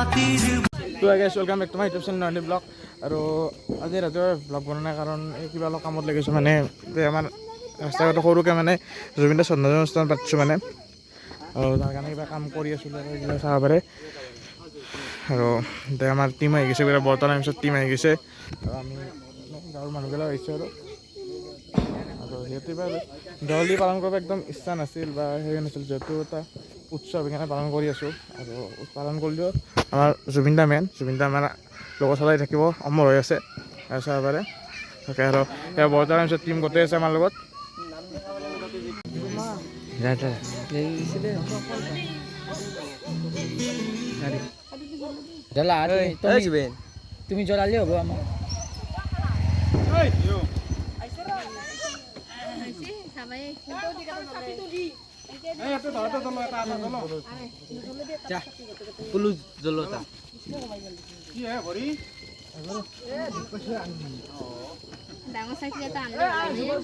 তো guys, welcome back to my YouTube channel Nandi blog. আৰু আজি ৰাতিপুৱা ব্লগ বনোৱা নাই, কাৰণ এই কিবা অলপ কামত লাগিছোঁ। মানে এই আমাৰ ৰাস্তা ঘাটত সৰুকৈ মানে জুবিন দাৰ শ্ৰদ্ধাঞ্জলি অনুষ্ঠান পাতিছোঁ মানে, আৰু তাৰ কাৰণে কিবা কাম কৰি আছিলোঁ আৰু এইবিলাক চাব পাৰে। আৰু এতিয়া আমাৰ টীম আহি গৈছে, বৰ্তমান পিছত টীম আহি গৈছে আৰু আমি গাঁৱৰ মানুহবিলাক আহিছোঁ। আৰু যিহেতু এইবাৰ দেৱালী পালন কৰিব একদম ইচ্ছা নাছিল বা হেৰি নাছিল, যিহেতু এটা উৎসৱ, সেইকাৰণে পালন কৰি আছোঁ। আৰু পালন কৰিলেও আমাৰ জুবিন দা মেইন, জুবিন দা আমাৰ লগত সদায় থাকিব, অমৰ হৈ আছে আৰু চাব পাৰে তাকে। আৰু এয়া বৰ্তমান পিছত টীম গোটেই আছে আমাৰ লগত। জ্বলা, তুমি জ্বলালে হ'ব আমাৰ। ডাঙৰ চাইজ এটা আনিলে।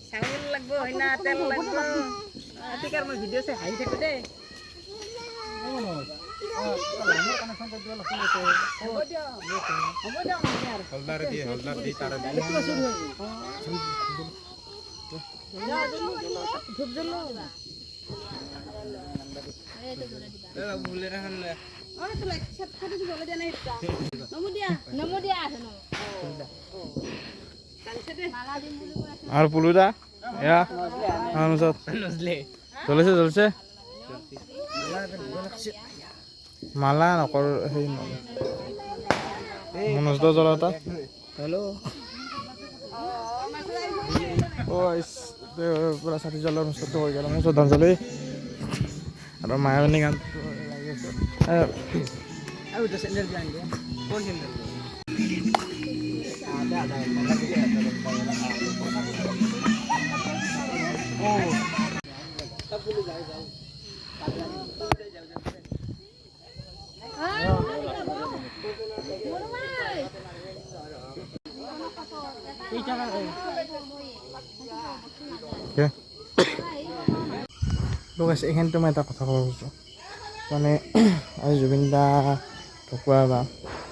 চাউল লাগব না, তেল লাগব। ঠিক, আৰু মই ভিডিঅ' চাই হাঁহি থাকো দেই। আৰু পুলুদা এয়া জ্বলিছে জ্বলিছে মালা নকৰ, সেই মনোজ দা জ্বলা এটা। অ' পুৰা ছাতি জ্বলোৱাৰ অনুষ্ঠানটো হৈ গ'ল, আমাৰ শ্ৰদ্ধাঞ্জলি আৰু মায়াবিনী গানটো লাগি আছে। তো এইখিনিতে মই এটা কথা ক'ব খুজিছোঁ, মানে আজি জুবিন দা ঢুকুৱা বা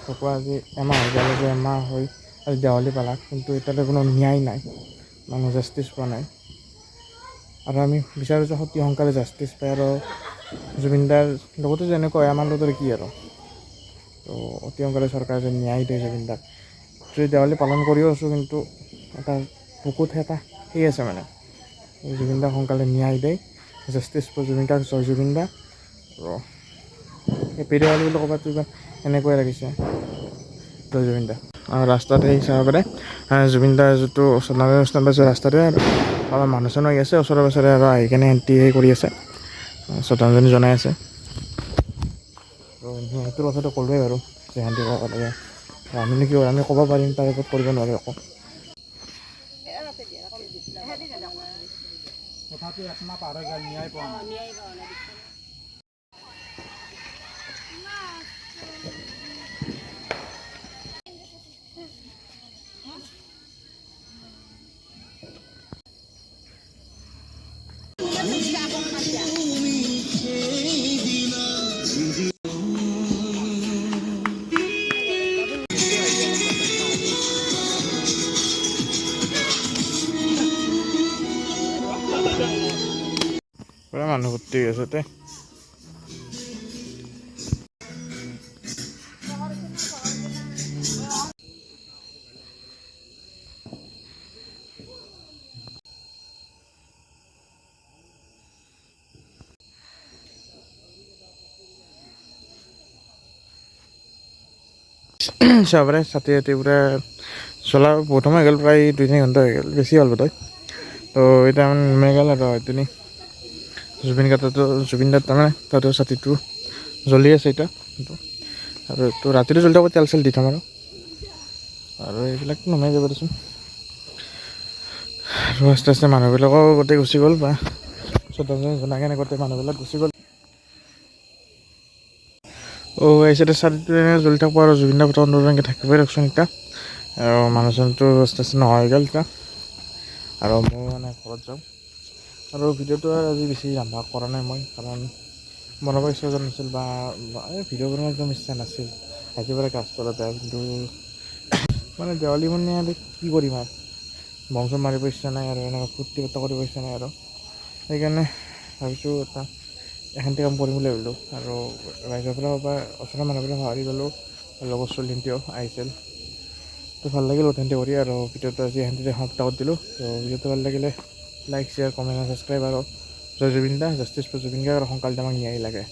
ঢুকুৱা আজি এমাহ হৈ গ'ল। আজি এমাহ হৈ আজি দেৱালী পালা, কিন্তু এতিয়ালৈ কোনো ন্যায় নাই, মানুহ জাষ্টিছ পোৱা নাই। আৰু আমি বিচাৰোঁ যে অতি সোনকালে জাষ্টিছ পায় আৰু জুবিন দাৰ লগতে যেনেকুৱা হয় আমাৰ লগতে কি আৰু তো অতি সোনকালে চৰকাৰে যে ন্যায় দিয়ে জুবিন দাক। যদি দেৱালী পালন কৰিও আছোঁ, কিন্তু এটা বুকুত এটা সেই আছে, মানে জুবিন দাক সোনকালে ন্যায় দিয়ে। জাষ্টিছ ফৰ জুবিন গাৰ্গ, জয় জুবিন দা। আৰু হেপী দেৱালী বুলি ক'ৰবাত কিবা এনেকুৱাই লাগিছে। জয় জুবিন দা। আৰু ৰাস্তাত এই চাব পাৰে, জুবিন দাৰ যিটো শ্ৰদ্ধাঞ্জলি অনুষ্ঠান পাইছে ৰাস্তাতে, আৰু অলপ মানুহ চানুহ আহি আছে ওচৰে পাজৰে আৰু আহি কেনে এণ্ট্ৰি হেৰি কৰি আছে, শ্ৰদ্ধাঞ্জলি জনাই আছে। আৰু সেইটোৰ কথাটো ক'লোৱেই বাৰু যে সিহঁতি ক'ব লাগে, আমিনো কি আমি ক'ব পাৰিম, তাৰ ওপৰত কৰিব নোৱাৰোঁ একো। তথাপি একমাহ পাৰ হৈ গ'ল, ন্যায় পোৱা নাই। পুৰা মানুহ ভৰ্তি হৈ আছে তে। চাবৰে ছাতি ৰাতি পুৰা চলা বহুত সময় হৈ গ'ল, প্ৰায় 2-3 ঘণ্টা হৈ গ'ল, বেছি হ'ল বোধহয়। তো এতিয়া মানে নুমাই গ'ল আৰু হয়তো নি জুবিন গাৰ্গতো, জুবিন দাৰ তাৰমানে তাতো ছাতিটো জ্বলি আছে এতিয়া। আৰু তো ৰাতিটো জ্বলি থাকিব, তেল চেল দি থ'ম আৰু এইবিলাক নুমাই যাব দেচোন। আৰু আস্তে আস্তে মানুহবিলাকো গোটেই গুচি গ'ল বা। শ্ৰদ্ধাঞ্জলি জনাই কেনে গোটেই মানুহবিলাক গুচি গ'ল। অ' আহিছে চাৰিটো এনেকৈ জ্বলি থাকিব আৰু জুবিন দাৰ ফটো এনেকৈ থাকিবই দিয়কচোন এতিয়া। আৰু মানুহজনটো ষ্টেচন নোহোৱা হৈ গ'ল এতিয়া। আৰু মই মানে ঘৰত যাওঁ। আৰু ভিডিঅ'টো আজি বেছি লম্বা কৰা নাই মই, কাৰণ বনাব ইচ্ছা যোৱা নাছিল বা এই ভিডিঅ' বনোৱাৰ একদম ইচ্ছা নাছিল। একেবাৰে গাছটো অলপ বেয়া, কিন্তু মানে দেৱালী মানে আৰু কি কৰিম আৰু বম চম মাৰিব ইচ্ছা নাই আৰু এনেকুৱা ফূৰ্তি ফাৰ্তা কৰিব ইচ্ছা নাই আৰু সেইকাৰণে ভাবিছোঁ এটা এখানতে কাম কৰিম বুলি ভাবিলোঁ। আৰু ৰাইজৰ পৰা বা ওচৰৰ মানুহবিলাক সঁহাৰি পালোঁ, লগৰ ছোৱালীহঁতেও আহিছিল, তো ভাল লাগিল অথেণ্টি কৰি। আৰু ভিডিঅ'টো আজি এখানতে সমাপ্ত কৰি দিলোঁ। তো ভিডিঅ'টো ভাল লাগিলে লাইক, শ্বেয়াৰ, কমেণ্ট আৰু ছাবস্ক্ৰাইব। আৰু জয় জুবিন দা, জাষ্টিছ ফৰ জুবিন গাৰ্গ। আৰু সোনকালে আমাক ন্যায় লাগে।